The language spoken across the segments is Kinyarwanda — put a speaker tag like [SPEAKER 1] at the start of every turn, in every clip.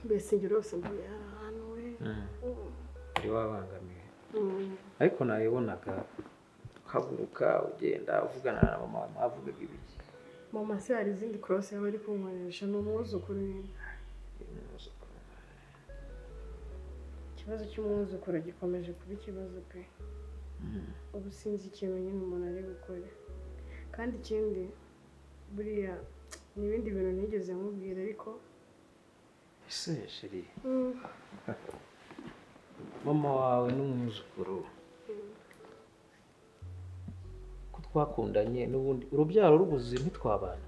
[SPEAKER 1] Mbese njye rwose mbonye hari ahantu we.
[SPEAKER 2] Uri wabangamiwe, ariko nabibonaga uhaguruka ugenda uvugana na mama wawe. Mwavugaga ibiki?
[SPEAKER 1] Mama se hari izindi cross yaba ari kunkoresha? Ni umwuzukuru nyine.
[SPEAKER 2] Umwuzukuru.
[SPEAKER 1] Ikibazo cy'umwuzukuru gikomeje kuba ikibazo pe. Ubu sinzi ikintu nyine umuntu ari gukora. Kandi ikindi, buriya ni ibindi bintu ntigeze nkubwira, ariko
[SPEAKER 2] Ese chérie, mama wawe n'umwuzukuru, ko twakundanye n'ubundi urubyaro rubuze, ntitwabana?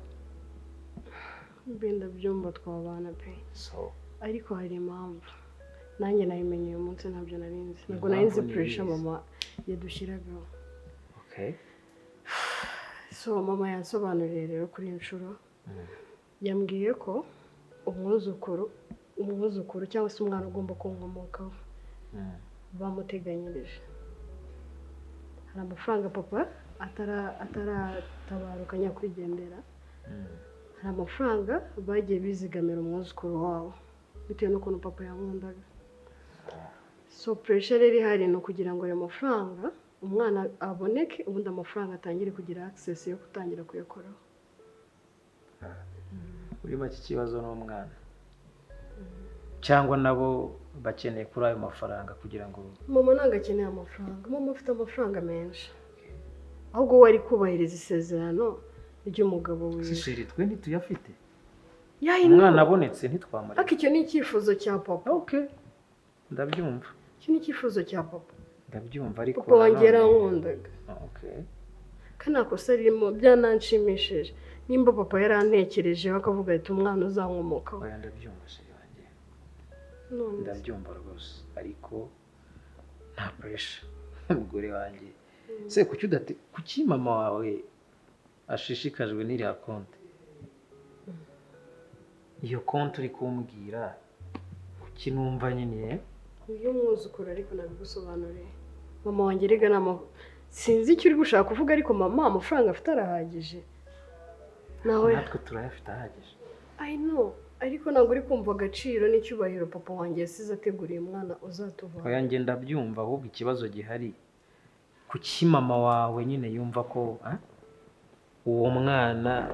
[SPEAKER 1] Mbe ndabyumva, twabana pe.
[SPEAKER 2] So
[SPEAKER 1] Ariko hari impamvu nanjye nabimenye uyu munsi, ntabyo nari nzi, ntabwo nari nzi
[SPEAKER 2] Impamvu ni
[SPEAKER 1] pressure
[SPEAKER 2] iyihe?
[SPEAKER 1] mama yadushyiragaho. So mama yansobanuriye rero, kuri iyi nshuro yambwiye ko umwuzukuru cyangwa se umwana ugomba kunkomokaho bamuteganyirije. Hari amafaranga papa ataratabaruka, nyakwigendera, hari amafaranga bagiye bizigamira umwuzukuru wabo bitewe n'ukuntu papa yankundaga. So pressure rero ihari ni ukugira ngo ayo mafaranga umwana aboneke, ubundi amafaranga atangire kugira access yo gutangira kuyakoraho.
[SPEAKER 2] Muri make ikibazo ni umwana, cyangwa nabo bakeneye kuri ayo mafaranga kugira ngo
[SPEAKER 1] Mama ntabwo akeneye amafaranga, mama afite amafaranga menshi, ahubwo we ari kubahiriza isezerano ry'umugabo
[SPEAKER 2] Si
[SPEAKER 1] wiwe.
[SPEAKER 2] Chérie, twe ntituyafite?
[SPEAKER 1] Yeah, I know.
[SPEAKER 2] Umwana abonetse ntitwamureka?
[SPEAKER 1] Ariko icyo ni icyifuzo cya papa.
[SPEAKER 2] Okay, ndabyumva.
[SPEAKER 1] Icyo ni icyifuzo cya papa.
[SPEAKER 2] Ndabyumva, ariko
[SPEAKER 1] Papa wanjye yarankundaga. Kandi nta kosa ririmo, byananshimishije nimba papa yarantekerejeho akavuga ati: "Umwana uzankomokaho."
[SPEAKER 2] Oya, ndabyumva, chérie wanjye.
[SPEAKER 1] None se?
[SPEAKER 2] Ndabyumva rwose, ariko nta pressure, umugore wanjye. Se kuki udate, kuki mama wawe ashishikajwe n'iriya konti, iyo konti uri kumbwira? Kuki numva nyine
[SPEAKER 1] Iyo umwuzukuru, ariko nabigusobanuriye, mama wanjye erega ni sinzi icyo uri gushaka kuvuga, ariko mama amafaranga afite arahagije nawe.
[SPEAKER 2] Natwe turayafite ahagije.
[SPEAKER 1] I know, ariko ntabwo uri kumva agaciro n'icyubahiro papa wanjye yasize ateguriye umwana uzatuvaho.
[SPEAKER 2] Oya, njye ndabyumva. Ahubwo ikibazo gihari, kuki mama wawe nyine yumva ko uwo mwana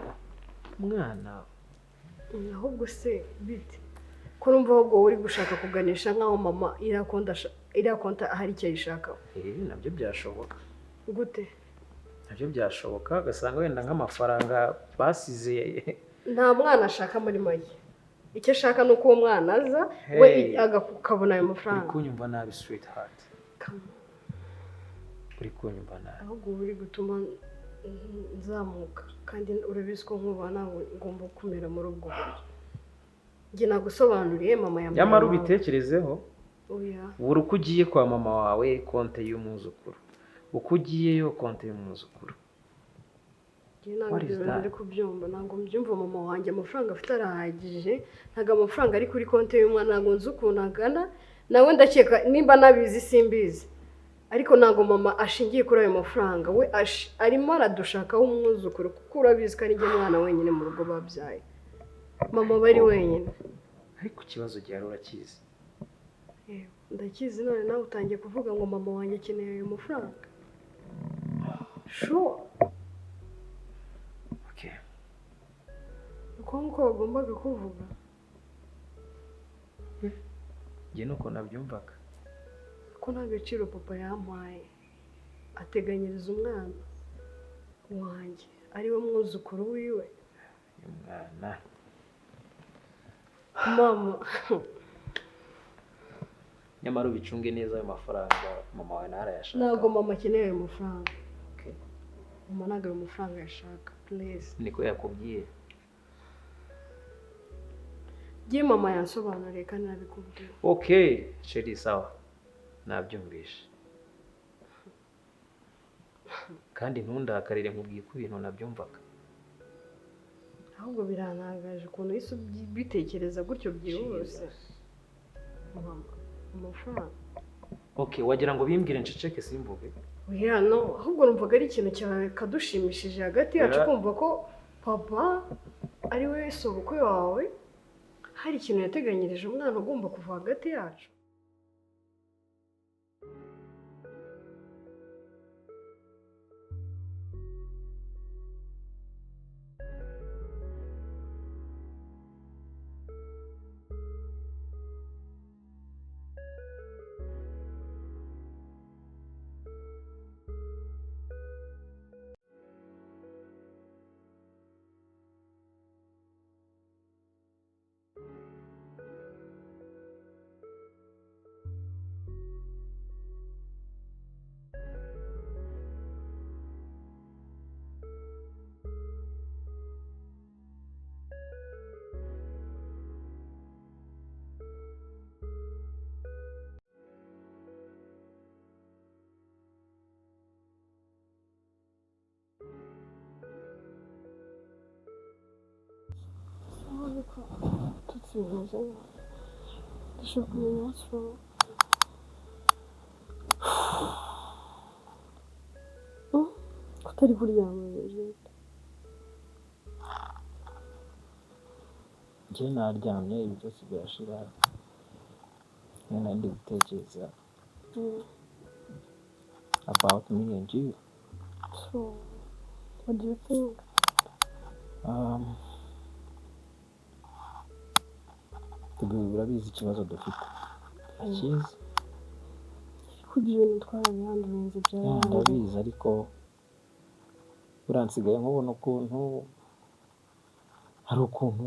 [SPEAKER 1] Ahubwo se bite ko numva ahubwo wowe uri gushaka kuganisha nk'aho mama iriya konti hari icyo ayishakaho?
[SPEAKER 2] Eh, nabyo byashoboka.
[SPEAKER 1] Gute?
[SPEAKER 2] Nabyo byashoboka, ugasanga wenda nk'amafaranga basize
[SPEAKER 1] Nta mwana ashaka. Muri make icyo ashaka ni uko uwo mwana aza we
[SPEAKER 2] Hey.
[SPEAKER 1] akabona ayo
[SPEAKER 2] Uri
[SPEAKER 1] mafaranga.
[SPEAKER 2] kunyumva nabi, sweetheart.
[SPEAKER 1] Come on.
[SPEAKER 2] Uri kunyumva nabi.
[SPEAKER 1] Ahubwo uba uri gutuma nzamuka, kandi urabizi ko nkuba ntabwo ngomba kumera muri ubwo buryo. Njye nagusobanuriye, mama yambaye
[SPEAKER 2] Nyamara
[SPEAKER 1] impamvu.
[SPEAKER 2] ubitekerezeho.
[SPEAKER 1] Oya.
[SPEAKER 2] Buri uko ugiye kwa mama wawe, konte y'umwuzukuru, uko ugiyeyo, konte y'umwuzukuru.
[SPEAKER 1] Njye ntabwo
[SPEAKER 2] What is
[SPEAKER 1] ibyo bintu
[SPEAKER 2] that?
[SPEAKER 1] ndi kubyumva, ntabwo mbyumva. Mama wanjye amafaranga afite arahagije, ntabwo amafaranga ari kuri konti y'umwana, ntabwo nzi ukuntu angana nawe, ndakeka nimba nabizi simbizi, ariko ntabwo mama ashingiye kuri ayo mafaranga. We arimo aradushakaho umwuzukuru kuko urabizi ko ari njye mwana wenyine mu rugo babyaye, mama aba ari wenyine.
[SPEAKER 2] Ariko ikibazo gihari urakizi.
[SPEAKER 1] Yewe, ndakizi. None nawe utangiye kuvuga ngo mama wanjye akeneye ayo mafaranga, sure?
[SPEAKER 2] Okay.
[SPEAKER 1] Uko nguko wagombaga kuvuga.
[SPEAKER 2] Njye nuko nabyumvaga.
[SPEAKER 1] Ko nta gaciro papa yampaye, ateganyiriza umwana wanjye ariwe mwuzukuru wiwe.
[SPEAKER 2] Uyu mwana.
[SPEAKER 1] Mama.
[SPEAKER 2] Nyamara ubicunge neza, ayo mafaranga mama wawe nawe arayashaka.
[SPEAKER 1] Ntabwo mama akeneye ayo mafaranga.
[SPEAKER 2] Okay.
[SPEAKER 1] Mama ntabwo ayo mafaranga yashaka, please.
[SPEAKER 2] Niko yakubwiye?
[SPEAKER 1] Njye mama yansobanuriye kandi nabikubwiye.
[SPEAKER 2] Okay chérie, sawa, nabyumvishe. Kandi ntundakarire, nkubwiye ko ibintu nabyumvaga.
[SPEAKER 1] Ahubwo birantangaje ukuntu uhise ubitekereza gutyo byihuse. Mama, amafaranga.
[SPEAKER 2] Okay, wagira ngo bimbwire nceceke simvuge?
[SPEAKER 1] Oya, no, ahubwo numvaga ari ikintu cyakadushimishije hagati yacu, kumva ko papa ari we sobukwe wawe. Hari ikintu yateganyirije umwana ugomba kuva hagati yacu. Ndashaka kumenya what's wrong. Kutari kuryama hejuru.
[SPEAKER 2] Njye naryamye ibi byose birashira. Nari ndi gutekereza about me and you.
[SPEAKER 1] So, what do you think?
[SPEAKER 2] Urabizi ikibazo dufite. Akizi.
[SPEAKER 1] Kugira ibintu twarabihandurinze byararangiye.
[SPEAKER 2] Ndabizi ariko uransigaye nkubona ukuntu hari ukuntu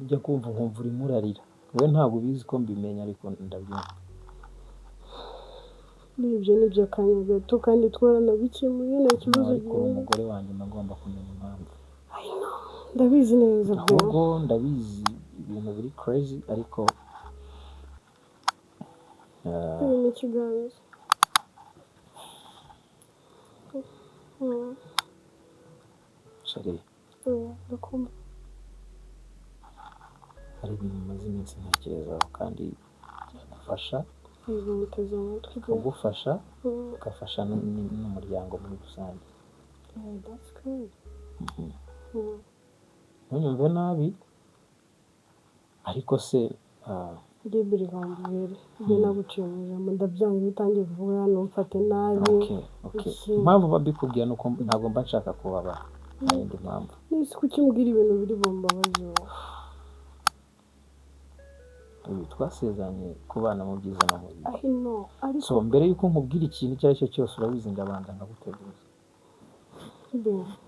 [SPEAKER 2] ujya kumva nkumva urimo urarira. Wowe ntabwo ubizi ko mbimenya ariko ndabyumva.
[SPEAKER 1] N'ibyo ni iby'akanya gato kandi twaranabikemuye nta kibazo.
[SPEAKER 2] Ariko umugore wanjye ndagomba kumenya impamvu.
[SPEAKER 1] Ndabizi neza.
[SPEAKER 2] Ahubwo ndabizi ibintu biri crazy ariko
[SPEAKER 1] ni ikiganza.
[SPEAKER 2] Shari,
[SPEAKER 1] ndakumva.
[SPEAKER 2] Hari ibintu maze iminsi ntekerezaho kandi byagufasha. Kugufasha ugafasha n'umuryango muri rusange. Ntunyumve nabi ariko se
[SPEAKER 1] naguciye mu ijambo ndabyanga iyo utangiye kuvuga hano mfate nabi.
[SPEAKER 2] Impamvu babikubwira ni uko ntabwo mba nshaka kubabara, nta yindi mpamvu.
[SPEAKER 1] Nese kuki umbwira ibintu biri bumbabaze?
[SPEAKER 2] Ibi twasezeranye kubana mu byiza no mu bibi. So mbere y'uko nkubwira ikintu icyo ari cyo cyose urabizi ndabanza nkaguteguza.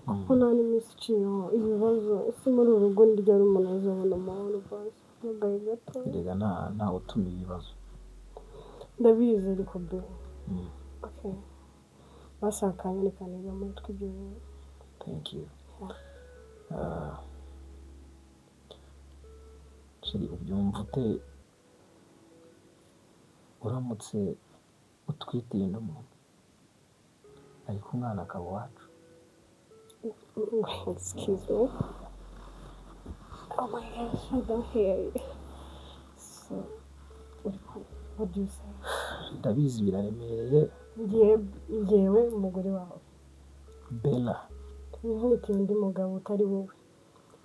[SPEAKER 1] Kuko nta n'iminsi iciyeho ibibazo ese muri uru rugo ni ryari umuntu azabona amahoro basi?
[SPEAKER 2] Erega ntawe utuma ibibazo.
[SPEAKER 1] Ndabizi ariko be. Basakanye reka niga amatwi ibyo bintu.
[SPEAKER 2] Thank you. Sheri, ubyumva ute uramutse utwitiye undi muntu ariko umwana akaba uwacu?
[SPEAKER 1] Excuse me. Oh my gosh, I don't hear you. So, what do you say?
[SPEAKER 2] Ndabizi biraremereye.
[SPEAKER 1] Ngewe umugore wawe
[SPEAKER 2] Bella
[SPEAKER 1] ntwitiye undi mugabo utari wowe.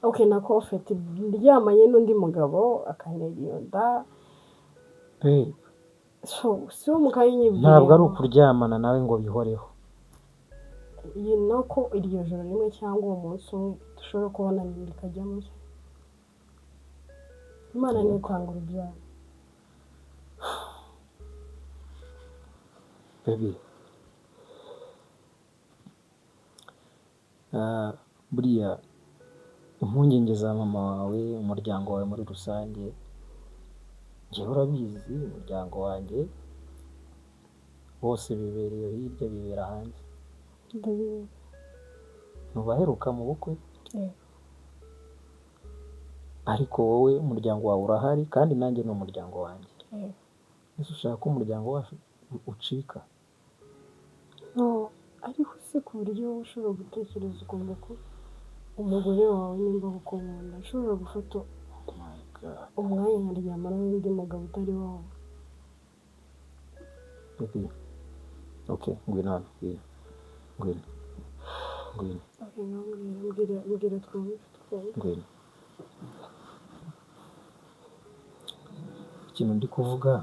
[SPEAKER 1] Okay, nako ofeti ndyamanye n'undi mugabo akantera iyo nda.
[SPEAKER 2] Babe.
[SPEAKER 1] So, si wo mukanya.
[SPEAKER 2] Ntabwo ari ukuryamana nawe ngo bihoreho.
[SPEAKER 1] Iyi nako iryo joro rimwe cyangwa uwo munsi umwe dushobora kubona inda ikajyamo. Imana niyo itanga urubyaro.
[SPEAKER 2] Baby, buriya impungenge za mama wawe, umuryango wawe muri rusange, njyewe urabizi umuryango wanjye bose bibereye hirya bibera hanze. Ntubaheruka mu bukwe? Ariko wowe umuryango wawe urahari kandi nanjye ni umuryango wanjye. Ese ushaka ko umuryango wacu ucika?
[SPEAKER 1] No, ariko se ku buryo ushobora gutekereza ukumva ko umugore wawe nimba agukunda ashobora gufata umwanya nkaryamana n'undi mugabo utari wowe.
[SPEAKER 2] Baby, okay, ngwino hano, ngwino. Ngwino. Ngwino.
[SPEAKER 1] Okay, mbwira twumve. Ngwino.
[SPEAKER 2] Ikintu ndi kuvuga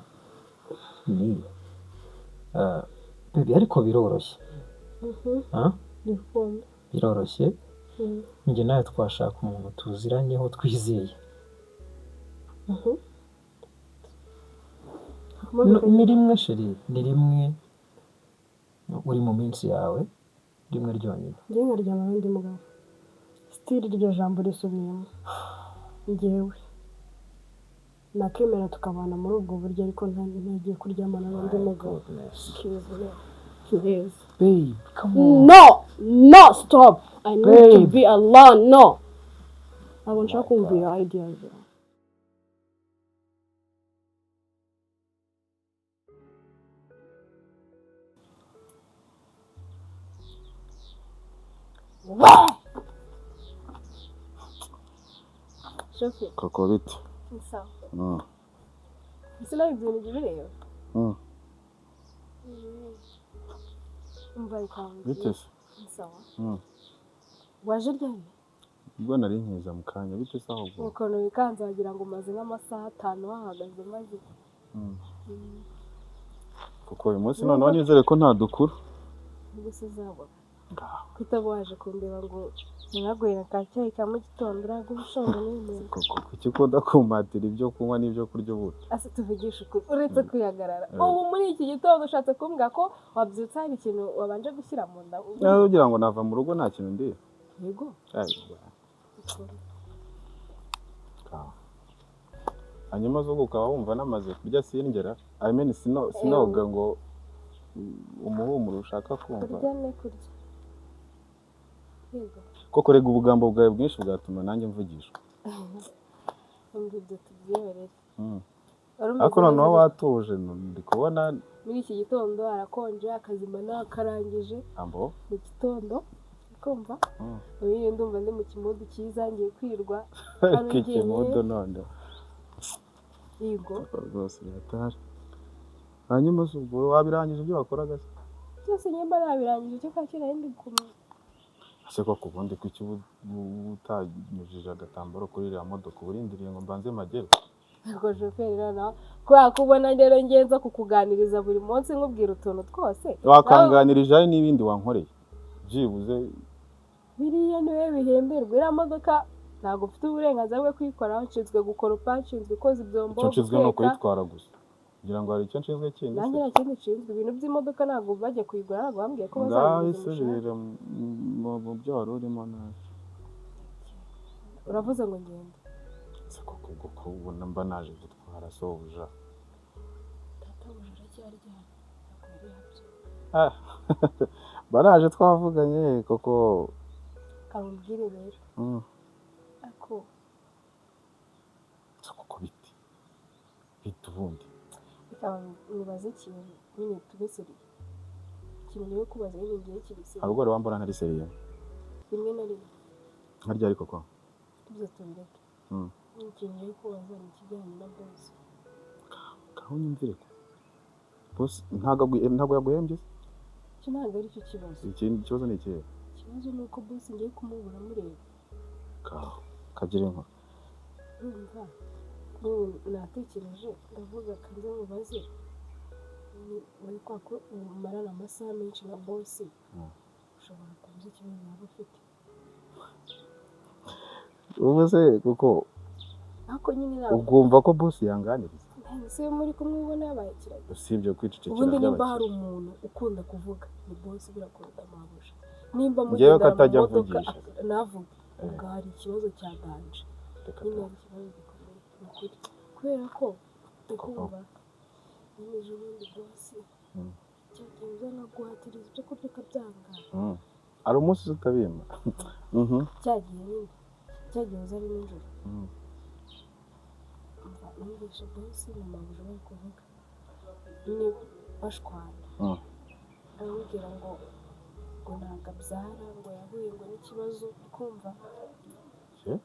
[SPEAKER 2] ni baby, ariko biroroshye. Ah?
[SPEAKER 1] Ndi kumva.
[SPEAKER 2] Biroroshye. Njye nawe twashaka umuntu tuziranyeho, twizeye. Ni rimwe chérie, ni rimwe uri mu minsi yawe, rimwe ryonyine.
[SPEAKER 1] Njye nkaryama n'undi mugabo? Still iryo jambo risubiyemo. Njyewe nakemera tukabana muri ubwo buryo, ariko ntagiye kuryamana n'undi mugabo.
[SPEAKER 2] Goodness.
[SPEAKER 1] Excuse me. Please.
[SPEAKER 2] Babe, come on.
[SPEAKER 1] No, no, stop. I need to
[SPEAKER 2] Babe.
[SPEAKER 1] be alone. No, ntabwo nshaka kumva iyo idea zawe. Shofi.
[SPEAKER 3] Koko bite?
[SPEAKER 1] Sawa.
[SPEAKER 3] Mm.
[SPEAKER 1] Ese nawe ibyo bintu ujya ubireba?
[SPEAKER 3] Mm.
[SPEAKER 1] Umva, reka.
[SPEAKER 3] Bite se?
[SPEAKER 1] Sawa.
[SPEAKER 3] Mm.
[SPEAKER 1] Waje ryari?
[SPEAKER 3] Ubwo nari nkiza mu kanya, bite se ahubwo?
[SPEAKER 1] Ukuntu wikanze wagira ngo umaze nk'amasaha 5 wahagaze maze.
[SPEAKER 3] Kuko uyu munsi noneho nizere ko nta dukuru.
[SPEAKER 1] Gusa uzabona
[SPEAKER 3] Ngaho.
[SPEAKER 1] kutaba waje kundeba ngo ntibaguhe ka cyayi ka mu gitondo, uraga uba ushonje n'ibintu.
[SPEAKER 3] Koko kuki ukunda kumpatira ibyo kunywa n'ibyo kurya ubu?
[SPEAKER 1] Ase tuvugishe ukuri, uretse kwihagarara,
[SPEAKER 3] Mm.
[SPEAKER 1] ubu muri iki gitondo ushatse kumbwira ko wabyutse hari ikintu wabanje gushyira mu nda?
[SPEAKER 3] Nawe ugira ngo nava mu rugo nta kintu ndiye?
[SPEAKER 1] Yego.
[SPEAKER 3] Ay, ngaho. Hanyuma zo ukaba wumva namaze kurya singera, I mean sinoga ngo umuhumuro ushaka kumva.
[SPEAKER 1] Kurya ne kurya, yego.
[SPEAKER 3] Koko rega ubugambo bwawe bwinshi bwatuma nanjye mvugishwa.
[SPEAKER 1] Umva, ibyo tubyihorere. Wari umeze
[SPEAKER 3] Ariko noneho
[SPEAKER 1] neza?
[SPEAKER 3] Watuje, ndi kubona.
[SPEAKER 1] Muri iki gitondo harakonje, akazima nakarangije
[SPEAKER 3] Ambo.
[SPEAKER 1] mu gitondo, kumva ubu ndumva ndi mu kimood cyiza, ngiye kwirwa hano
[SPEAKER 3] Ariko ikimood
[SPEAKER 1] njyenyine.
[SPEAKER 3] None
[SPEAKER 1] Yego.
[SPEAKER 3] rwose biratari. Hanyuma se ubwo wabirangije ibyo wakoraga se?
[SPEAKER 1] Byose nyemba nabirangije, icyo kacyiru nari ndi kumwe.
[SPEAKER 3] Ese koko ubundi kuki uba utanyujije agatambaro kuri iriya modoka, uba urindiriye ngo mbanze magere?
[SPEAKER 1] Ubwo shoferi noneho, kubera ko ubona rero ngenza kukuganiriza buri munsi nkubwira utuntu twose.
[SPEAKER 3] Wakanganirije, hari n'ibindi wankoreye byibuze.
[SPEAKER 1] Biriya niwe bihemberwa. Iriya modoka ntabwo mfite uburenganzira bwo kuyikoraho. Nshinzwe gukoropa, nshinzwe koza ibyombo,
[SPEAKER 3] Icyo nshinzwe ni
[SPEAKER 1] guteka.
[SPEAKER 3] ukuyitwara gusa. Ngira ngo hari icyo nshinzwe kindi se?
[SPEAKER 1] Nanjye nta kindi nshinzwe. Ibintu by'imodoka ntabwo bajya kuyigura, ntabwo bambwiye ko
[SPEAKER 3] Ngaho
[SPEAKER 1] bazayiguza umushahara.
[SPEAKER 3] isubirire mu byo wari urimo ntacyo.
[SPEAKER 1] Uravuze ngo ngende?
[SPEAKER 3] Ese koko ubwo ko ubona mba naje gutwara sobuja?
[SPEAKER 1] Databuja aracyaryamye, ntabwo yari yabyuka.
[SPEAKER 3] Ah, mba naje twavuganye koko.
[SPEAKER 1] Kamubwire rero. Ako.
[SPEAKER 3] Ese koko biti biti ubundi?
[SPEAKER 1] Reka mubaze ikintu nyine, tube sérieux. Ikintu ngiye kubaza nyine ngiye kiri
[SPEAKER 3] Hari
[SPEAKER 1] sérieux.
[SPEAKER 3] ubwo wari wambona ntari sérieux?
[SPEAKER 1] Rimwe na rimwe.
[SPEAKER 3] Nka ryari koko?
[SPEAKER 1] Ibyo tubireke. Ikintu ngiye kubaza ni ikijyanye na boss.
[SPEAKER 3] Ngaho nyumvire ko boss ntabwo yaguhembye se?
[SPEAKER 1] Icyo ntabwo ari cyo kibazo.
[SPEAKER 3] Ikindi kibazo ni ikihe?
[SPEAKER 1] Ikibazo ni uko boss ngiye kumubura mureba.
[SPEAKER 3] Ngaho kagira inkuru.
[SPEAKER 1] Urumva nyine natekereje, ndavuga kanze mubaze, ni wowe kwa ko umarana amasaha menshi na boss, ushobora kuba uzi ikibazo yaba afite.
[SPEAKER 3] Ubu se kuko
[SPEAKER 1] Ariko nyine ntabwo
[SPEAKER 3] ugumva ko boss yanganiriza?
[SPEAKER 1] Ese muri kumwe ubona yabaye ikiragi?
[SPEAKER 3] Usibye kwicecekera
[SPEAKER 1] Ubundi nimba hari
[SPEAKER 3] by'abakire.
[SPEAKER 1] umuntu ukunda kuvuga ni boss, birakuruta mabuja. Nimba
[SPEAKER 3] Njyewe ko
[SPEAKER 1] mugendana mu
[SPEAKER 3] atajya
[SPEAKER 1] modoka
[SPEAKER 3] amvugisha.
[SPEAKER 1] Navuga
[SPEAKER 3] Eh.
[SPEAKER 1] ubwo hari ikibazo cya danger.
[SPEAKER 3] Reka
[SPEAKER 1] Nyine
[SPEAKER 3] ta.
[SPEAKER 1] hari ikibazo gikomeye, ni ukuri, kubera ko ukumva nyine ejo bundi boss cyagihe uza nkaguhatiriza ibyo kurya ukabyanga.
[SPEAKER 3] Hari umunsi uza utabimpa.
[SPEAKER 1] Cyagihe nyine, cyagihe uza ari nijoro. Umva, numvise boss na mabuja bari kuvuga nyine bashwana. Aramubwira ngo ntabwo abyara, ngo yahuye ngo n'ikibazo, kumva
[SPEAKER 3] Eh?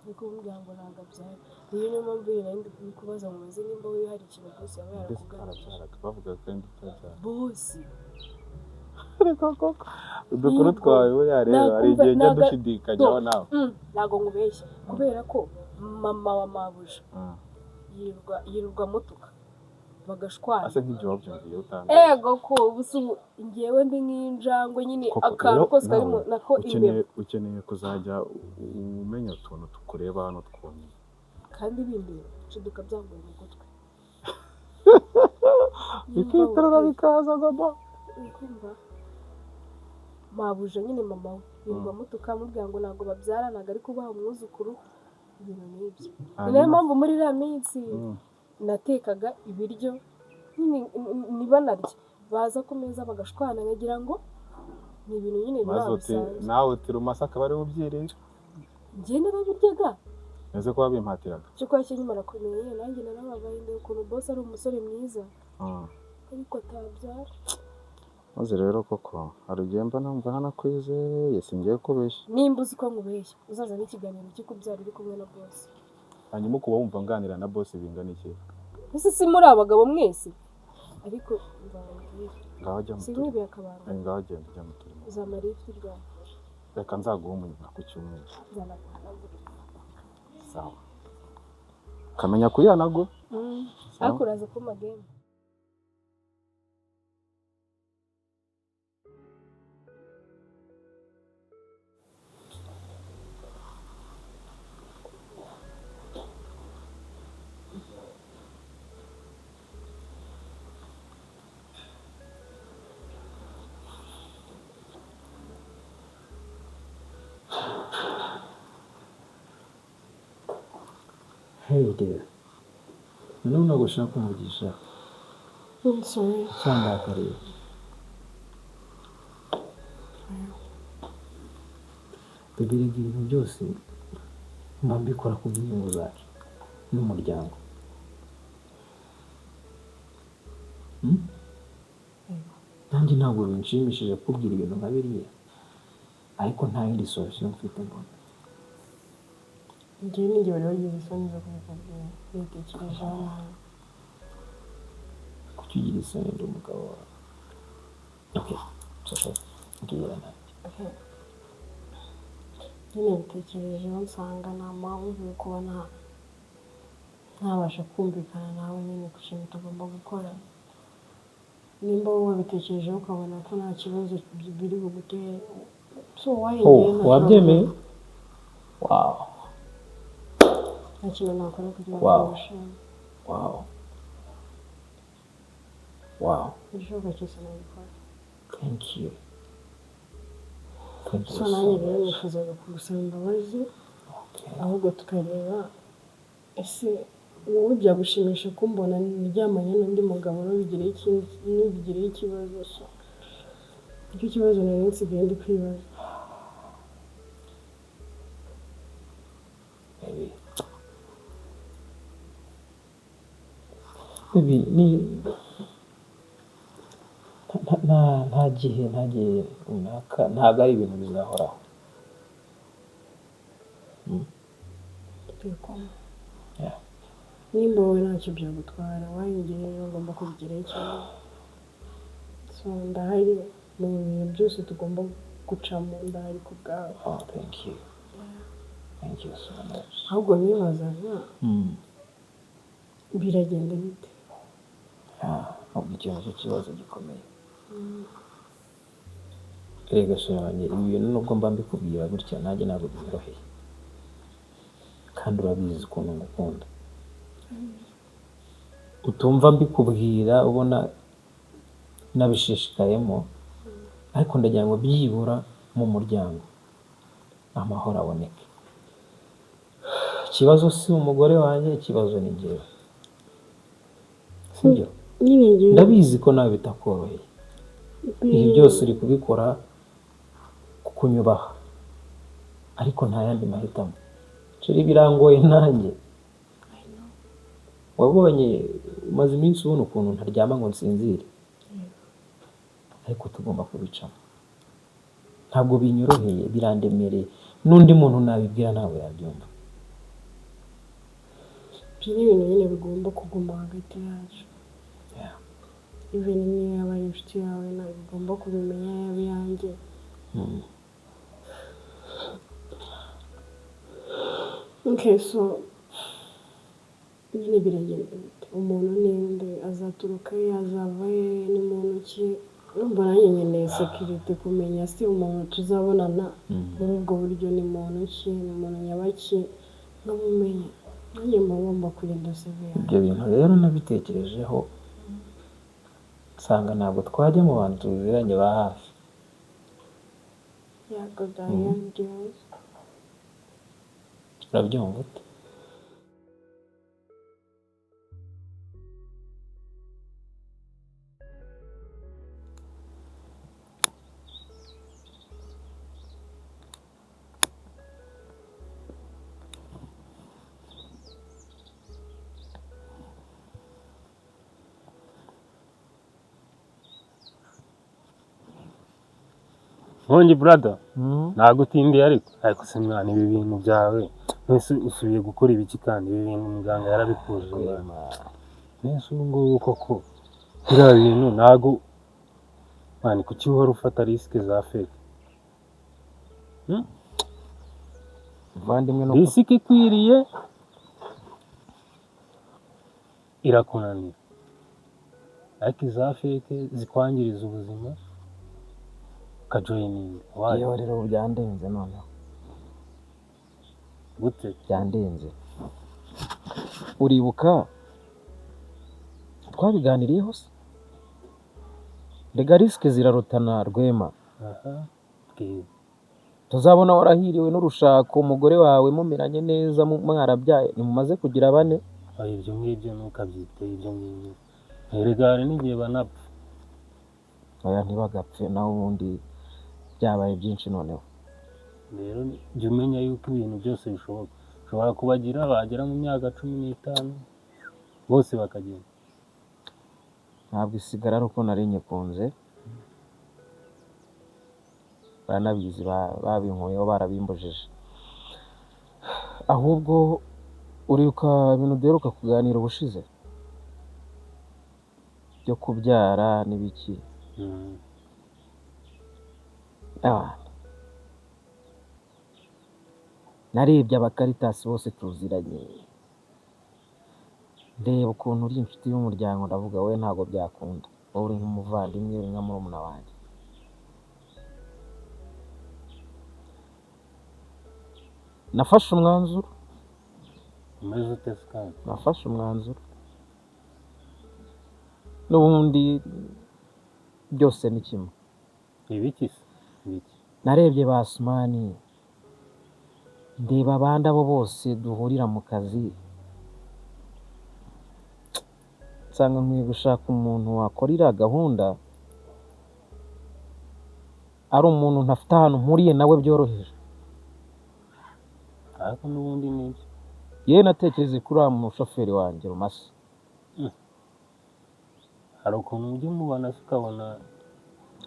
[SPEAKER 1] ari kumubwira ngo ntabwo abyara. Niyo niyo mpamvu nyine nari ndi kubaza ngo mubaze nimba we hari ikintu boss yaba
[SPEAKER 3] Mbese
[SPEAKER 1] yarakuganirije.
[SPEAKER 3] arabyaraga bavuga ko ari utabyara?
[SPEAKER 1] Boss.
[SPEAKER 3] Ariko koko udukuru
[SPEAKER 1] Yego.
[SPEAKER 3] twawe buriya rero hari
[SPEAKER 1] Nakumva-
[SPEAKER 3] igihe njya
[SPEAKER 1] naga-
[SPEAKER 3] dushidikanyaho nawe.
[SPEAKER 1] Ntabwo nkubeshya, kubera ko mama wa mabuja
[SPEAKER 4] Yirirwa amutuka bagashwana.
[SPEAKER 3] Ase nk'ibyo wabyumviye utangaje?
[SPEAKER 4] Ego ko ubu se ubu njyewe ndi nk'injangwe nyine,
[SPEAKER 3] Koko
[SPEAKER 4] akantu
[SPEAKER 3] rero
[SPEAKER 4] kose karimo
[SPEAKER 3] nawe
[SPEAKER 4] nako
[SPEAKER 3] ukeneye
[SPEAKER 4] imbeba.
[SPEAKER 3] Ukeneye kuzajya umenya utuntu tukureba hano twonyine.
[SPEAKER 4] Kandi bindeba nshiduka byangoye mu gutwi.
[SPEAKER 3] Bikiterura bikaza gobo.
[SPEAKER 4] Kumva mabuja nyine, mama we yirirwa amutuka, amubwira ngo ntabwo babyara, ntabwo ari kubaha umwuzukuru, ibintu nk'ibyo. Ni nayo
[SPEAKER 3] Hanyuma
[SPEAKER 4] mpamvu muri iriya minsi natekaga ibiryo nyine ntibanarye, baza ku meza bagashwana, nkagira ngo ni ibintu nyine biri
[SPEAKER 3] maze
[SPEAKER 4] aho
[SPEAKER 3] uti
[SPEAKER 4] bisanzwe.
[SPEAKER 3] Nawe uti rumasa akaba ariwe ubyirira.
[SPEAKER 4] Njye narabiryaga.
[SPEAKER 3] Ese ko wabimpatiraga?
[SPEAKER 4] Cyo kuba nkimara kumenya nyine, nanjye narababaye, ndeba ukuntu boss ari umusore mwiza ariko atabyara.
[SPEAKER 3] Maze rero koko hari igihe mba numva hanakwizeye, singiye kubeshya.
[SPEAKER 4] Nimba uzi ko nkubeshya, uzaza n'ikiganiro cyo kubyara uri kumwe na boss.
[SPEAKER 3] Hanyuma ukuba wumva nganira na boss bingana iki?
[SPEAKER 4] Ese si muri abagabo mwese? Ariko nzababwira.
[SPEAKER 3] Ngaho jya mu turimo.
[SPEAKER 4] Sinkwibiye akabanga.
[SPEAKER 3] Ngaho genda ujya mu turimo.
[SPEAKER 4] Uzamara ifite ibyawe.
[SPEAKER 3] Reka nzaguha umunyura ku cyumweru.
[SPEAKER 4] Nzanaguhanagurira.
[SPEAKER 3] Sawa, ukamenya kuyanagura. Sawa.
[SPEAKER 4] Ariko uraza kumpa game.
[SPEAKER 2] Hey dear. Noneho ntabwo ushaka kumvugisha?
[SPEAKER 1] I'm sorry.
[SPEAKER 2] Cyandakariye? Baby, rega ibintu byose mba mbikora ku bw'inyungu zacu n'umuryango. Hmm? Nanjye ntabwo binshimishije kukubwira ibintu nka biriya, ariko nta yindi solution mfite mbona.
[SPEAKER 1] Njyewe ninjye wari wagize isoni zo kubikubwira, nitekerejeho nabi.
[SPEAKER 2] Kuki ugira isoni? Ndi umugabo wawe. Okay, it's okay. Mbwira nanjye.
[SPEAKER 1] Okay. Nyine bitekerejeho nsanga nta mpamvu yo kuba ntabasha kumvikana nawe nyine ku kintu tugomba gukora. Nimba wowe wabitekerejeho ukabona ko nta kibazo biri bugutere, so why
[SPEAKER 2] Oh,
[SPEAKER 1] njyewe ntashobora
[SPEAKER 2] wabyemeye? Wow.
[SPEAKER 1] Nta kintu nakora kugira ngo wishime.
[SPEAKER 2] Wow.
[SPEAKER 1] Igishoboka cyose nabikora.
[SPEAKER 2] Thank you. Thank you
[SPEAKER 1] So
[SPEAKER 2] so
[SPEAKER 1] nanjye rero
[SPEAKER 2] much.
[SPEAKER 1] nifuzaga kugusaba imbabazi,
[SPEAKER 2] Okay.
[SPEAKER 1] ahubwo tukareba ese wowe byagushimisha kumbona ndyamanye n'undi mugabo ntubigireho ikibazo? So nicyo kibazo nari nsigaye ndi kwibaza.
[SPEAKER 2] Baby. Baby, ni nta gihe runaka, ntabwo ari ibintu bizahoraho.
[SPEAKER 1] Yego.
[SPEAKER 2] Yeah.
[SPEAKER 1] Nimba wowe ntacyo byagutwara, wayingiye rero ngomba kubigiraho ikibazo? So ndahari mu bintu byose tugomba gucamo, ndahari ku bwawe.
[SPEAKER 2] Oh, thank you. Thank you so much.
[SPEAKER 1] Ahubwo nibazaga, biragenda bite?
[SPEAKER 2] Ah, ahubwo icyo nicyo kibazo gikomeye. Erega sha wanjye, ibi bintu nubwo mba mbikubwira gutya, nanjye ntabwo byoroheye. Kandi urabizi ukuntu ngukunda. Utumva mbikubwira ubona nabishishikayemo, ariko ndagira ngo byibura mu muryango amahoro aboneke. Ikibazo si umugore wanjye, ikibazo ni njyewe. Sibyo?
[SPEAKER 1] Nyine ngewe
[SPEAKER 2] Ndabizi ko nawe bitakoroheye. Ibi byose uri kubikora kukunyubaha, ariko nta yandi mahitamo. Chérie, birangoye nanjye. Wabonye umaze iminsi ubona ukuntu ntaryama ngo nsinzire, ariko tugomba kubicamo. Ntabwo binyoroheye, birandemereye, n'undi muntu nabibwira ntabwo yabyumva.
[SPEAKER 1] Ibyo ni ibintu nyine bigomba kuguma hagati yacu. Even niyo yaba ari inshuti yawe, ntabwo ugomba kubimenya, yaba iyanjye. Okay, so Nyine biragenda bite? Umuntu ninde? Azaturuka he? Azava he? Ni muntu ki? Urumva nanjye nkeneye sécurité, kumenya si umuntu tuzabonana muri ubwo buryo ni muntu ki, ni muntu nyabaki, nkamumenya. Nanjye mba ngomba kurinda CV yanjye.
[SPEAKER 2] Ibyo bintu rero nabitekerejeho, nsanga ntabwo twajya mu bantu tuziranye ba hafi.
[SPEAKER 1] Yego Daniel, ikibazo.
[SPEAKER 2] Urabyumva ute?
[SPEAKER 5] Nkongi brother, nagutindiye ariko se mwana, ibi bintu byawe mwese usubiye gukora ibiki? Kandi ibi bintu muganga yarabikuje mwana. Mwese ubu ngubu koko biriya bintu ntago mwana, kuki uhora ufata risque za fake?
[SPEAKER 2] Muvandimwe, no
[SPEAKER 5] Risque ikwiriye irakunanira, ariko iza fake zikwangiriza ubuzima ukajoyininga, why?
[SPEAKER 2] Yewe rero ubu byandenze noneho.
[SPEAKER 5] Gute?
[SPEAKER 2] Byandenze. Uribuka twabiganiriyeho se? Rega risque zirarutana, Rwema.
[SPEAKER 5] Aha, bwiza.
[SPEAKER 2] Tuzabona warahiriwe n'urushako, umugore wawe mumeranye neza, mwarabyaye, ntimumaze kugira bane.
[SPEAKER 5] Oya, ibyo ngibyo ntukabyite ibyo ngibyo, erega hari n'igihe banapfa.
[SPEAKER 2] Oya, ntibagapfe, naho ubundi byabaye byinshi noneho.
[SPEAKER 5] Rero jya umenya yuko ibintu byose bishoboka, ushobora kubagira bagera mu myaka 15 bose bakagenda.
[SPEAKER 2] Ntabwo isigara ari uko nari nyikunze, baranabizi, babinkuyeho, barabimbujije. Ahubwo uribuka ibintu duheruka kuganira ubushize byo kubyara n'ibiki? Abantu narebye abakaritasi bose tuziranye, ndeba ukuntu uri inshuti y'umuryango, ndavuga wowe ntabwo byakunda, wowe uri nk'umuvandimwe, uri nka murumuna wanjye. Nafashe umwanzuro.
[SPEAKER 5] Umeze ute se kandi?
[SPEAKER 2] Nafashe umwanzuro, n'ubundi byose ni kimwe.
[SPEAKER 5] Ibiki se, ibiki?
[SPEAKER 2] Narebye ba Sumani, ndeba abandi abo bose duhurira mu kazi, nsanga nkwiye gushaka umuntu wakora iriya gahunda, ari umuntu ntafite ahantu mpuriye nawe byoroheje.
[SPEAKER 5] Ariko n'ubundi ni ibyo.
[SPEAKER 2] Yewe, natekereze kuri uriya mushoferi wanjye Rumasa.
[SPEAKER 5] Hari ukuntu ujya umubona se ukabona?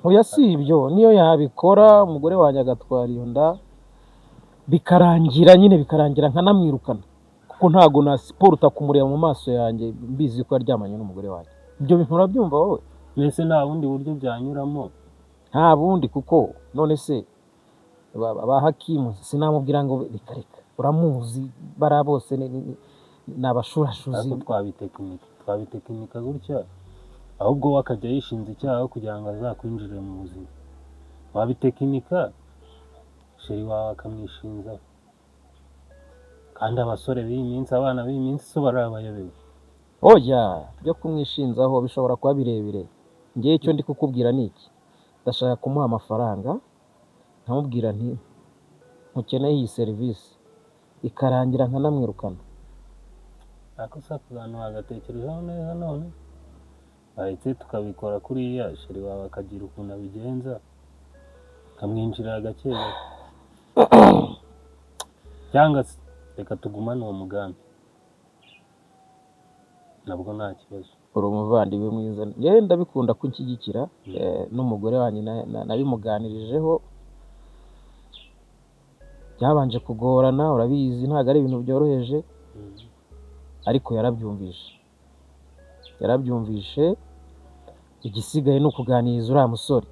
[SPEAKER 2] Oya, si ibyo, niyo yabikora umugore wanjye agatwara iyo nda, bikarangira nyine, bikarangira nkanamwirukana, kuko ntabwo na siporo utakumureba mu maso yanjye mbizi ko yaryamanye n'umugore wanjye. Ibyo bintu urabyumva wowe?
[SPEAKER 5] Mbese nta bundi buryo byanyuramo?
[SPEAKER 2] Nta bundi, kuko none se ba Hakimu sinamubwira ngo reka reka, uramuzi, bariya bose ni abashurashuzi.
[SPEAKER 5] Ariko twabitekinika gutya, ahubwo we akajya yishinza icyaha kugira ngo azakwinjire mu buzima. Wabitekinika chéri wawe akamwishinzaho, kandi abasore b'iyi minsi, abana b'iyi minsi so barabayobewe.
[SPEAKER 2] Oya, byo kumwishinzaho bishobora kuba birebire. Ngewe icyo ndi kukubwira ni iki: ndashaka kumuha amafaranga, nkamubwira nti nkukeneye iyi serivisi, ikarangira nkanamwirukana.
[SPEAKER 5] Ariko se ako kantu wagatekerezaho neza? None bahise tukabikora kuriya, chéri wawe akagira ukuntu abigenza akamwinjirira gake gake, cyangwa se reka tugumane uwo mugambi, nabwo nta kibazo.
[SPEAKER 2] Uri umuvandimwe mwiza, ngewe ndabikunda ko unshyigikira. N'umugore wanjye nabimuganirijeho, byabanje kugorana, urabizi ntabwo ari ibintu byoroheje, ariko yarabyumvishe. Igisigaye ni ukuganiriza uriya musore.